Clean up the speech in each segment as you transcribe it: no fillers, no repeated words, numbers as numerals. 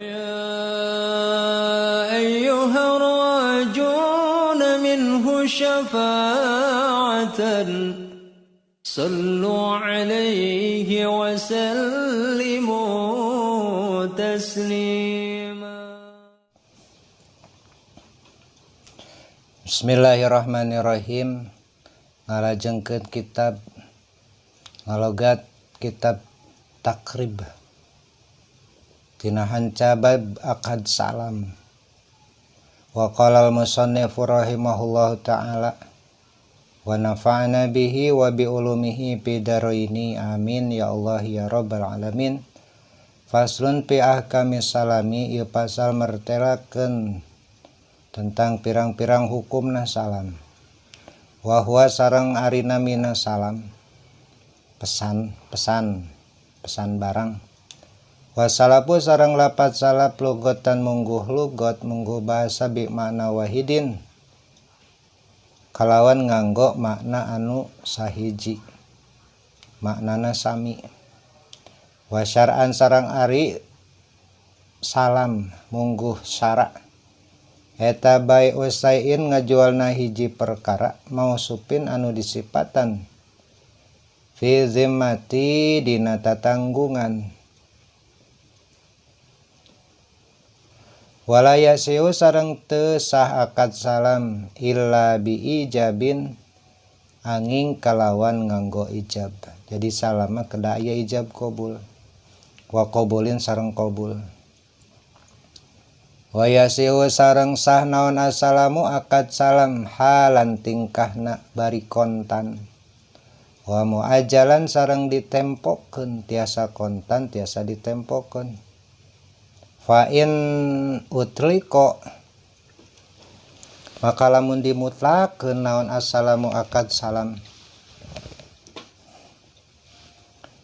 يا أيها الراجون منه شفاعة صلوا عليه وسلموا تسليما. Bismillahirrahmanirrahim. Ngalajengkeun kitab ngalogat kitab Taqrib tina hanca bab akad salam. Wa qala al-musannifu rahimahullahu ta'ala wa nafa'ana bihi wa bi ulumihi fi daraini amin ya Allah ya rabbal alamin. Faslun fi ahkamis salami, ieu pasal mertelakeun tentang pirang-pirang hukumna salam. Wa huwa sareng ari namina salam pesan, pesan, pesan barang. Wasalafu sareng lapat salaf lugotan mungguh lugot mungguh bahasa bi makna wahidin kalawan nganggo makna anu sahiji, maknana sami. Wasyar'an sareng ari salam mungguh syara eta bai usaiin ngajualna hiji perkara mausupin anu disipatan fi zimmati dina tatanggungan. Wala yasiu sareng teu sah akad salam illa bi ijabin angin kalawan nganggo ijab. Jadi salama kedah aya ijab qabul. Wa qabulin sareng qabul. Wa yasiu sareng sah naon assalamu akad salam halan tingkahna bari kontan. Wa muajalan sareng ditempokeun, tiasa kontan tiasa ditempokeun. Fa in utliko maka lamun dimutlakeun naon assalamu akad salam.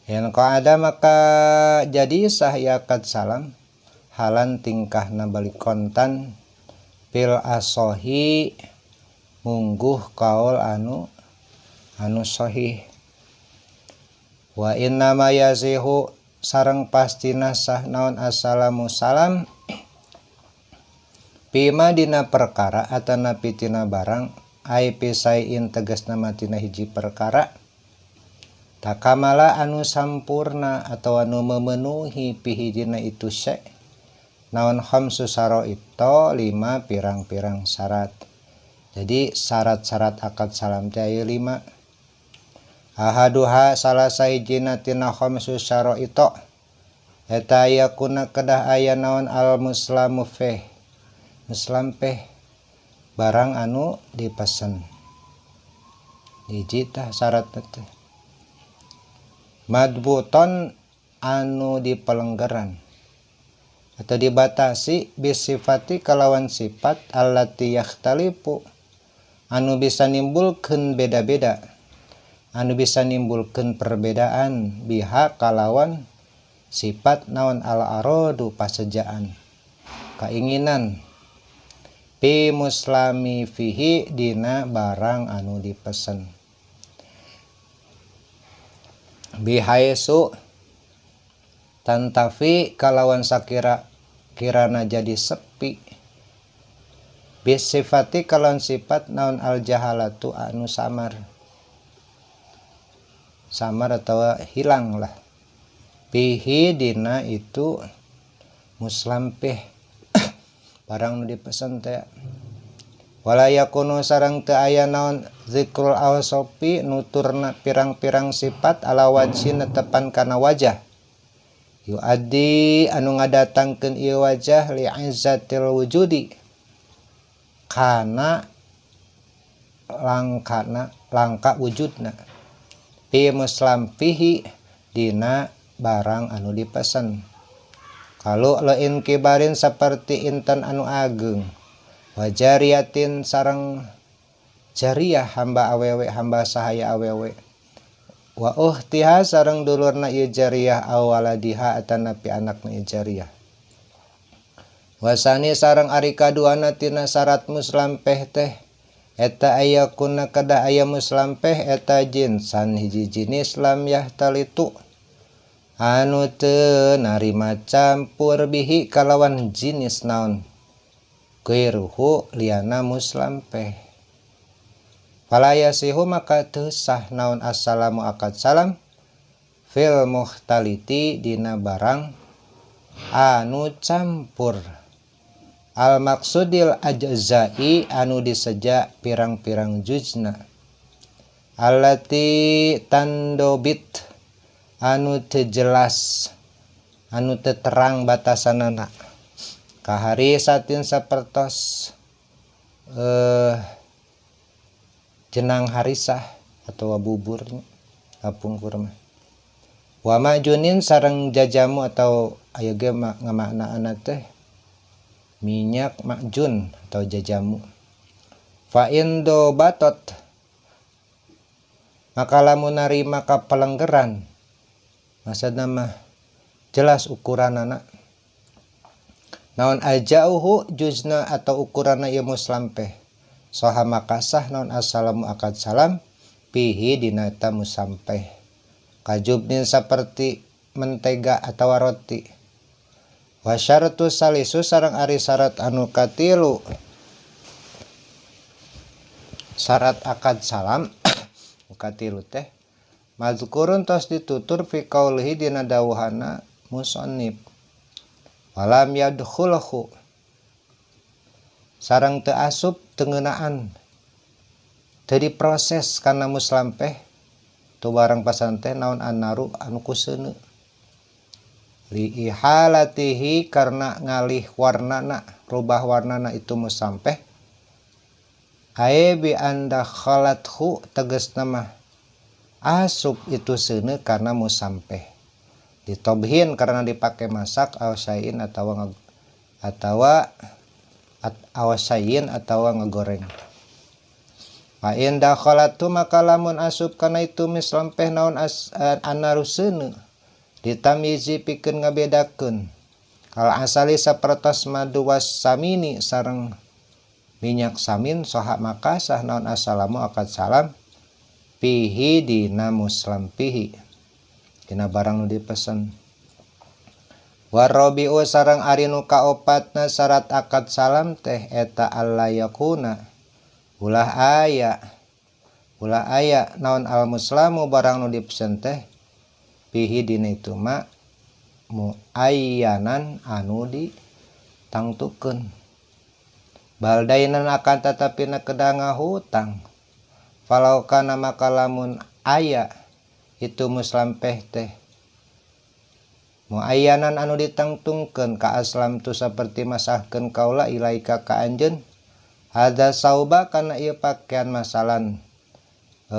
Yang ada maka jadi sah akad salam halan tingkahna balik kontan pil asohi mungguh kaul anu anu sahih. Wa inna ma yazihu sareng pastina sah naon assalamu salam pima dina perkara atanapi tina barang ai pisaiin tegasna matina hiji perkara takamala anu sampurna atau anu memenuhi pihijina itu syai naon khamsu syara'ito lima pirang-pirang syarat. Jadi syarat-syarat akad salam teh aya lima. Ahaduha salah sahijina tina khamsu syara'ito eta yakuna kedah aya naon al muslamu fih muslam peh barang anu dipesen. Hiji tah syarat teh madbuton anu dipelenggeran atau dibatasi bisifati kalawan sifat allati yakhtalifu anu bisa nimbulkeun beda-beda, anu bisa nimbulkeun perbedaan biha kalawan sifat naon al aradu pasejaan keinginan pi muslami fihi dina barang anu dipesen bihaisu tantafi kalawan sakira kirana jadi sepi bisifati kalawan sifat naon al jahalatu anu samar samar atau hilang lah pihi dina itu muslampih barang nu dipesan teh. Wala yakunu sareng teu aya naon zikrul awsofi nuturna pirang-pirang sifat ala wajhi netepan kana wajah yuaddi anu ngadatangkeun ieu wajah li izzatil wujudi kana langkana langka wujudna pi muslam fihi dina barang anu dipesen. Kalau lain kibarin seperti intan anu ageng wajariatin sareng jariah hamba awewe hamba sahaya awewe wa uhtiha sareng dulurna ieu jariah awaladiha atanapi anakna ieu jariah. Wasani sareng ari kaduana tina syarat muslampeh teh eta aya kuna kedah aya muslampeh eta jinsan hiji jinis lam yahtalitu Anu teu narima campur bihi kalawan jinis naon gairuhu liana muslampeh. Fala yasihu maka teu sah naon assalamu akad salam fil mukhtaliti dina barang anu campur al maksudil ajzai anu diseja pirang-pirang juzna allati tandobit anu teu jelas anu teu terang batasanana kahari satin sapertos jenang harisah atau bubur kapungkur mah wa majunin sareng jajamu atau aya ge ngamaknaanna teh minyak makjun atau jajamu fa indo batot maka lamun narima ka pelenggeran maksudna mah jelas ukuranana naon ajauhu juzna atau ukuranna ieu muslampeh soha makasah naon assalamu akad salam pihi dina eta musampeh kajubnin saperti mentega atau roti wa syaratu salisu sareng ari syarat anu katilu syarat akad salam katilu teh mazkurun tos ditutur fi qaulihi dina dawuhana musannif walam yadkhulhu sareng teu asup tengeunaan teu diproses kana muslampeh tu barang pasanteh naon annaru anu kuseuneu li ihalatihi karena ngalih warnana rubah warnana itu musampeh ae bi andakhalathu tegasna mah asup itu seuneu karena musampeh ditobhin karena dipakai masak awasain atawa awasain atawa ngegoreng. Fa in dakhalatu maka lamun asup kana itu mislampeh naon anaru seuneu ditamyizi pikeun ngabedakeun kal asali sapertos madu was samini sareng minyak samin soha maka sah naon assalamu akad salam pihi dina muslampihi dina barang nu dipesen. Warabi'u sareng ari nu kaopatna syarat akad salam teh eta alla yakuna ulah aya naon al muslamu barang nu dipesen teh pihi dina itu ma muayyanan anu ditangtukeun baldainan akan tatapina kedanga hutang falau kana maka lamun aya itu muslampeh teh muayyanan anu ditangtungkeun ka aslam tu saperti masahkeun kaula ilaika ka anjeun hadza sauba kana ieu pakaian masalan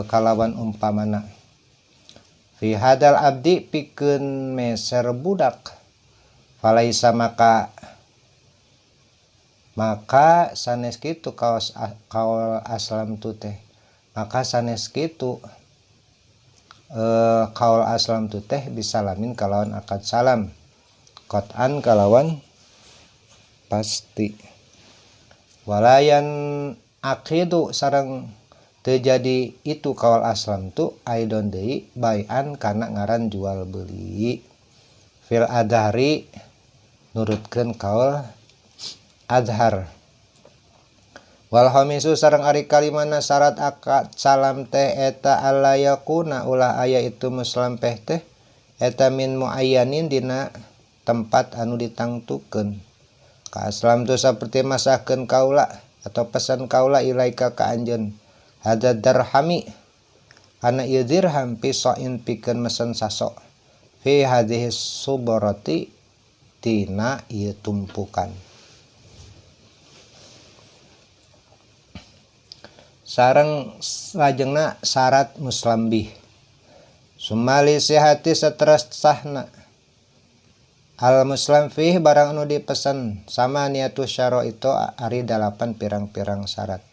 kalawan umpamana fi hadal abdi pikeun meser budak falaisa maka sanes kitu kaos kaul aslam tu teh maka sanes kitu kaul aslam tu teh bisalamin kalawan akad salam qat'an kalawan pasti walayan aqidu sareng terjadi itu kaul aslam tu aidon deui bai'an kana ngaran jual beli fil adhari nurutkeun kaul adhar wal khamisu sareng ari kalimana syarat akad salam teh eta alla yakuna ulah aya itu muslampeh teh eta min muayyanin dina tempat anu ditangtukeun ka aslam tu saperti masahkeun kaula atau pesan kaula ilaika ka anjeun hadza darhami kana ieu dirham pisoin pikeun mesen sasok fi hadhihi subarati tina ieu tumpukan. Sareng lajengna syarat muslambih sumali sihati seteras sahna al muslam fih barang anu dipesan sama niatu syaro itu ari dalapan pirang-pirang syarat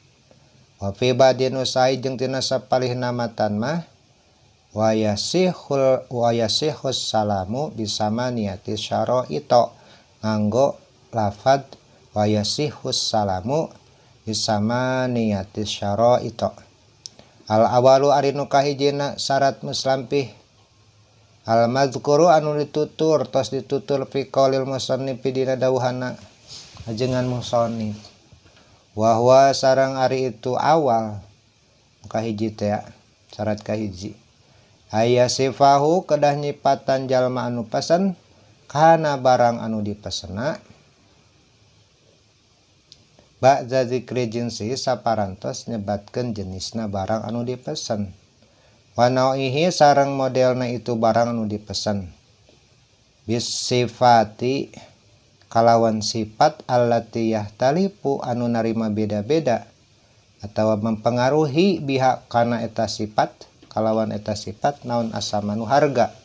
wa fi badin usai jeung tina sapalihna matan mah wa yasihus salamu bisama niati syaro itu nganggo lafad wa yasihus salamu bisama niati syaro itu al awalu ari nu kahijina syarat muslampih Al mazkuru anu ditutur tos ditutur fi qaulil musannif dina dawuhana ajengan musannif wa huwa sareng ari itu awal kahiji teh syarat kahiji aya sifahu kedah nyipatan jalma anu pesen kana barang anu dipesena ba'da zikri jinsi saparantos nyebatkeun jenisna barang anu dipesen wa nau'ihi sareng modelna itu barang anu dipesen bisifati kalawan sifat allati yahtalifu anu narima beda-beda atawa mempengaruhi biha kana eta sifat kalawan eta sifat naon asamanu harga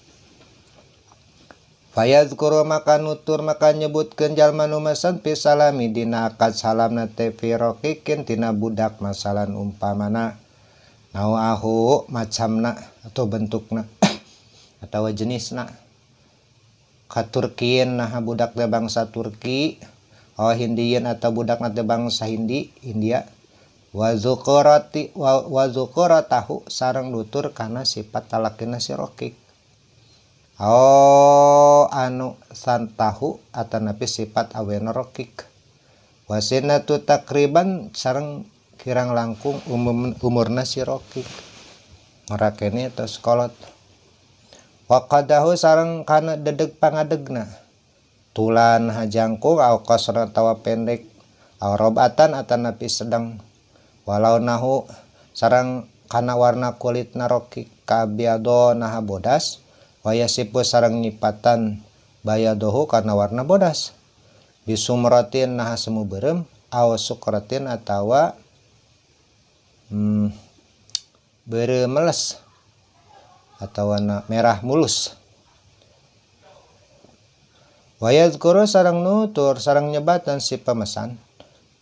fayadhkuru maka nutur maka nyebutkeun jalma nu mesen fi salami dina akad salamna teh fi raqiqin tina budak masalan umpamana nau'ahu macamna atau bentukna atau jenisna katurkiin nah budak teh bangsa Turki oh Hindian atau budak teh bangsa Hindi India wa zuqurati wa zuquratahu sareng nutur kana sifat talakina si raqiq oh anu santahu atanapi sifat awena raqiq wasinatu takriban sareng kirang langkung umurna si raqiq ngarakene tos kolot waqadahu sareng kana dedeg pangadegna tulan hajangkung au qasra tawa pendek au robatan atanapi sedang walau nahu sareng kana warna kulitna raqiq kabiado naha bodas wayasipu sareng nyipatan bayadohu kana warna bodas bisumratin naha semu beureum au sukratin atawa beremeles atau warna merah mulus wayadhkuru sareng nutur sareng nyebatan si pemesan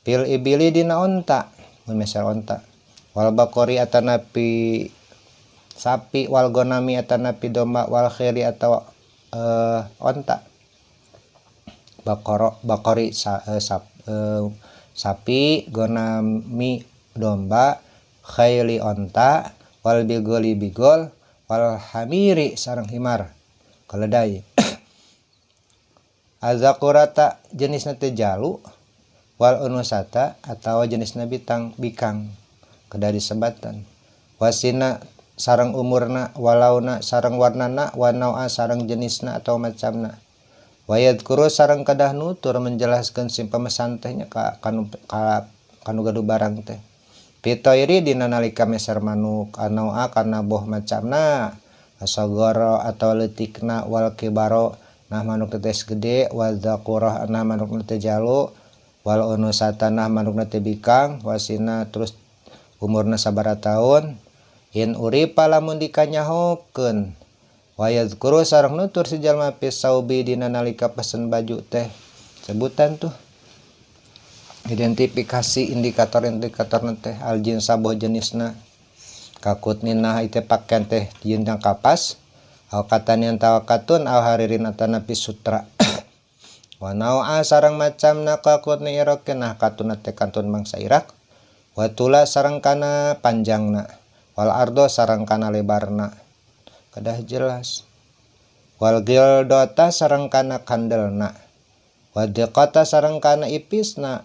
pil ibili dina onta mun meser onta wal bakori atanapi sapi wal gonami atanapi domba wal khiri atau onta bakoro bakori sapi gonami domba khaili onta wal bigoli bigol wal hamiri sareng himar keledai azakurata jenisna teh jalu wal unusata atau jenisna bitang bikang kedah disebatan wasina sareng umurna walauna sareng warnana wanaua sareng jenisna atau macamna wayadkuru sareng kedah nutur menjelaskan si pemesan teh nya ka kanu gaduh barang teh pitoiri dina nalika meser manuk anaua kana boh macamna asagara atau leutikna wal kibaro nah manuk teh gede wal zakurah nah manuk teh jalu wal unusata nah manuk teh bikang wasina terus umurna sabaraha taun in uripa lamun dikanyahokeun wayadhkuru sareng nutur si jalma fi saubi dina nalika pesen baju teh sebutan tuh identifikasi indikator-indikator teh al jinsa boh jenisna kakutnina itu pakaian teh jeung kapas au katanian tawakatun au haririn atanapi sutra wa nau'a sareng macamna kakutni irakin nah katuna teh kantun bangsa Irak wa tula sareng kana panjangna wal ardo sareng kana lebarna kedah jelas wal gildota sareng kana kandelna wa diqata sareng kana ipisna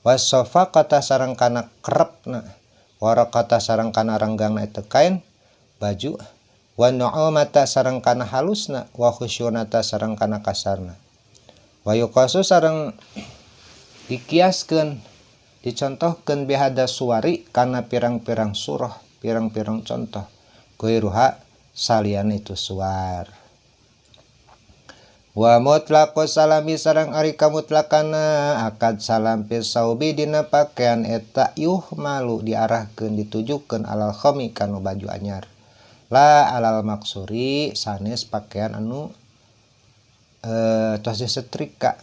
wasofaqata sareng kana kerepna warakata sareng kana renggangna eta kain baju wa nu'umata sareng kana halusna wa khusyunata sareng kana kasarna wa yuqasu sareng dikiaskeun dicontohkeun bihada suwari kana pirang-pirang surah pirang-pirang contoh gairuha salian itu suar wa mutlaqu salami sareng ari kamutlakana akad salam fi saubi dina pakaian eta yuhmalu diarahkeun ditujukeun alal khami kanu baju anyar la alal maksuri sanes pakaian anu tos disetrika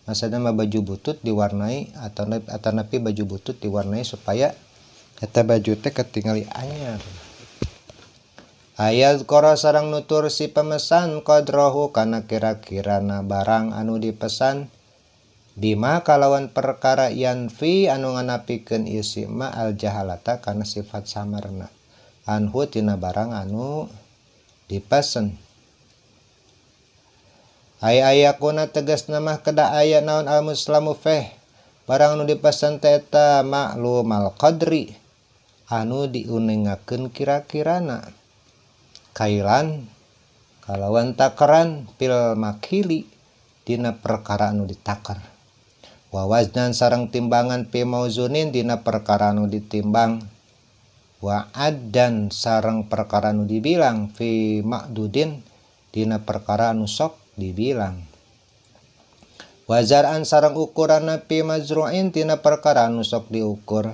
maksudna mah baju butut diwarnai atau napi baju butut diwarnai supaya eta baju teh ketingali anyar. Ayat kora sarang nutur si pemesan qadrohu kana kira-kirana barang anu dipesan bima kalawan perkara yanfi anu nganapikeun isi ma al jahalata kana sifat samarna anhu tina barang anu dipesen. Ay ayakuna tegas nama kedah aya naon al muslamu feh barang nu dipesen teh eta maklumal qadri anu diunengakeun kira-kirana kailan kalawan takaran pil makili dina perkara anu ditakar wa waznan sareng timbangan pi mauzunin dina perkara anu ditimbang wa addan sareng perkara anu dibilang fi ma'dudin dina perkara anu sok dibilang wazar'an sareng ukuranna fi mazru'in dina perkara anu sok diukur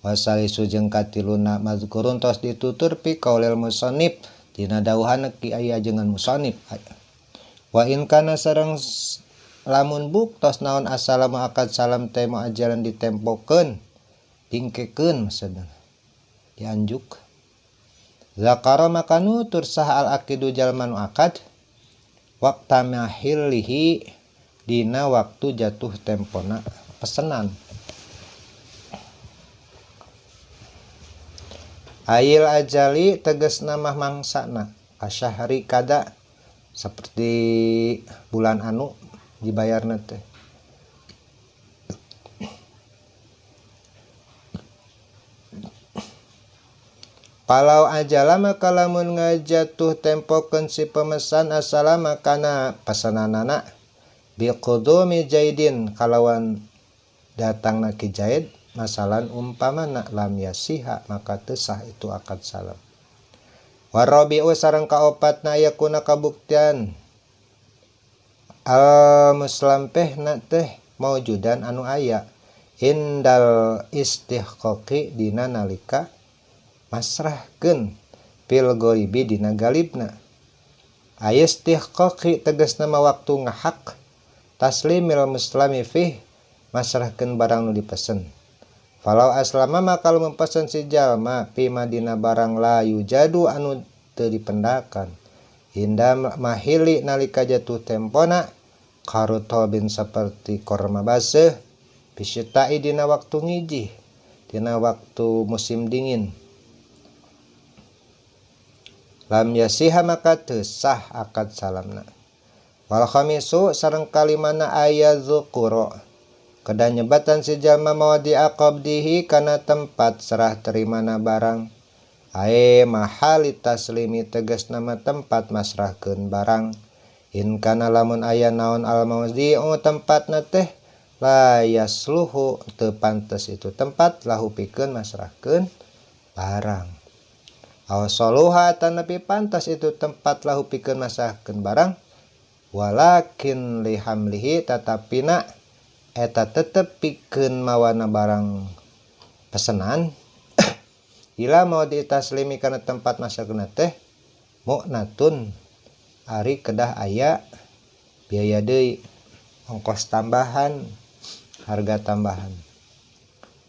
wasalisu jeung katiluna mazkurun tos ditutur pi qaulil musannif dina dawuhana ki aya ajengan musannif wa in kana sareng lamun buktos naon assalamu akad salam teh muajjalan ditempokeun dingkekeun maksudna dianjuk zakara maka nutur sah al aqidu jalma nu akad waqta mahillihi dina waktu jatuh tempona pesenan. Ayil ajali tegas nama mangsana asyahri kada seperti bulan anu dibayarna teh. Palau ajala maka lamun ngajatuh tempokeun si pemesan asalama kana pesananana biqudumi jaidin kalawan datangna ki Jaid masalan umpamana lam yasiha maka teu sah itu akad salam. Warabi'u sareng kaopatna yakuna kabuktian al muslampehna teh maujudan anu aya indal istihqaqi dina nalika masrahkeun fil ghaibi dina galibna. Ayistihqaqi tegasna mah waktu ngahak taslimil muslimi fih masrahkeun barang nu dipesen. Falau aslama maka lamun pesen si jalma pi madina barang la yujadu anu teu dipendakan inda mahili nalika jatuh tempona karutobin seperti korma baseuh bisyita'i dina waktu ngijih dina waktu musim dingin lam yasiha maka teu sah akad salamna. Wal khamisu sareng kalimana aya dzukura kedah nyebatan si jalma mawadi'a qabdihi kana tempat serah terimana barang ae mahali taslimi tegas nama tempat masrahkeun barang in kana lamun aya naon al mawdi'u tempatna teh la yasluhu teu pantes itu tempat lahu pikeun masrahkeun barang aw saluha tanapi pantas itu tempat lahu pikeun masrahkeun barang walakin lihamlihi tatapina eta tetep pikeun mawana barang pesenan ila mau ditaslimi kana tempat masrahkeun teh mu'natun ari kedah aya biaya deui ongkos tambahan harga tambahan.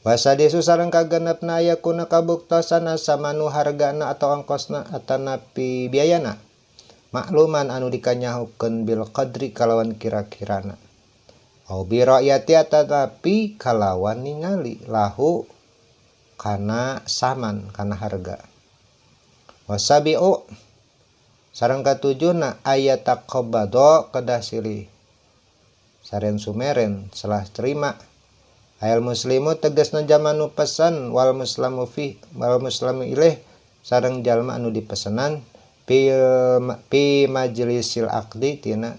Wasadisu sareng kagenepna aya kuna kabuktosan samanu hargana atau ongkosna atanapi biayana makluman anu dikanyahukeun bil qadri kalawan kira-kirana au bi ra'yati tetapi kalawan ningali lahu kana saman kana harga. Wasabi'u sareng katujuna aya taqabbado kedah silih saren sumeren selah terima ayal muslimu tegasna jalma nu pesen wal muslamu fi wal muslamu ilaih sareng jalma anu dipesenan pi majlisil aqdi tina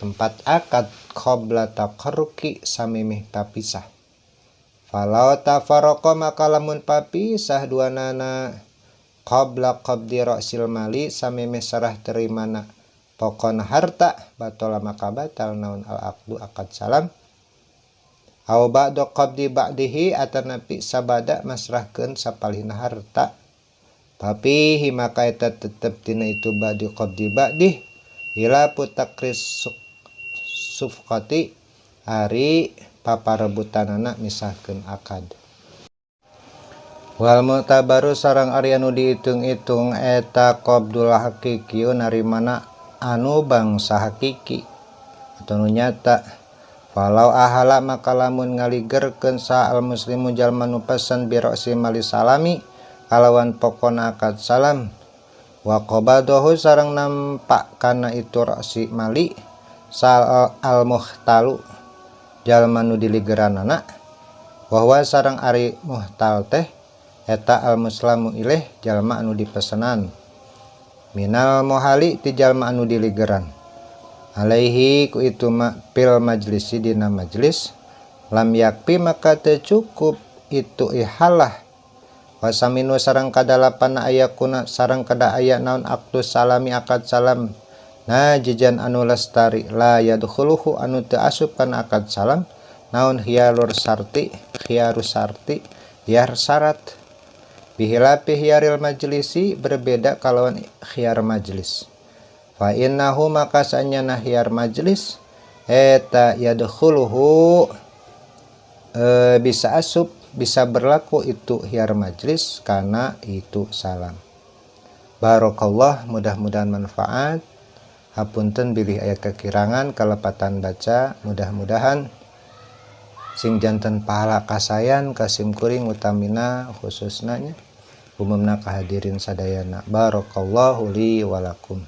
tempat akad qabla taqarruki samemeh papisah. Falau tafarraqa maka lamun papisah duanana qabla qabdi ra'sil mali samemeh sarah terimana pokona harta batala maka batal naon al aqdu akad salam aw ba'da qabdi ba'dihi atanapi sabada masrahkeun sapalihna harta tapi maka eta tetep tina itu ba'di qabdi ba'dih ila putakris sufqati ari paparebutanana misahkeun akad. Wal mu'tabaru sareng ari anu diitung-itung eta qabdul haqiqi narimana anu bangsa hakiki atau nu nyata. Falau ahala maka lamun ngaligerkeun sa al muslimu jalma nu pesen bi ra'si mali salami kalawan pokona akad salam Wa qabadahu sareng nampak kana itu ra'si mali sal al muhtalu jalma nu diligeranana wa huwa sareng ari muhtal teh eta al muslamu ilaih jalma anu dipesenan minal muhali ti jalma anu diligeran alaihi ku itu ma pil majlisi dina majlis lam yakpi maka teu cukup itu ihalah. Wasaminu sareng kadalapan aya kuna sareng kada aya naon aktus salami akad salam najijan anu lestari la yadkhuluhu anu teu asup kana akad salam naon khiyarur sarti khiyarus sarti khiyar syarat bihilafi khiyaril majlisi berbeda kalawan khiyar majlis fa innahu maka sanyana khiyar majlis eta yadkhuluhu bisa asup bisa berlaku itu khiyar majlis karena itu salam. Barakallah, mudah-mudahan manfaat. Hapunten bilih aya kekirangan kalepatan baca, mudah-mudahan sing janten pahala kasayan kasim kuring utamina khususna nya umumna kahadirin sadayana. Barakallahu li walakum.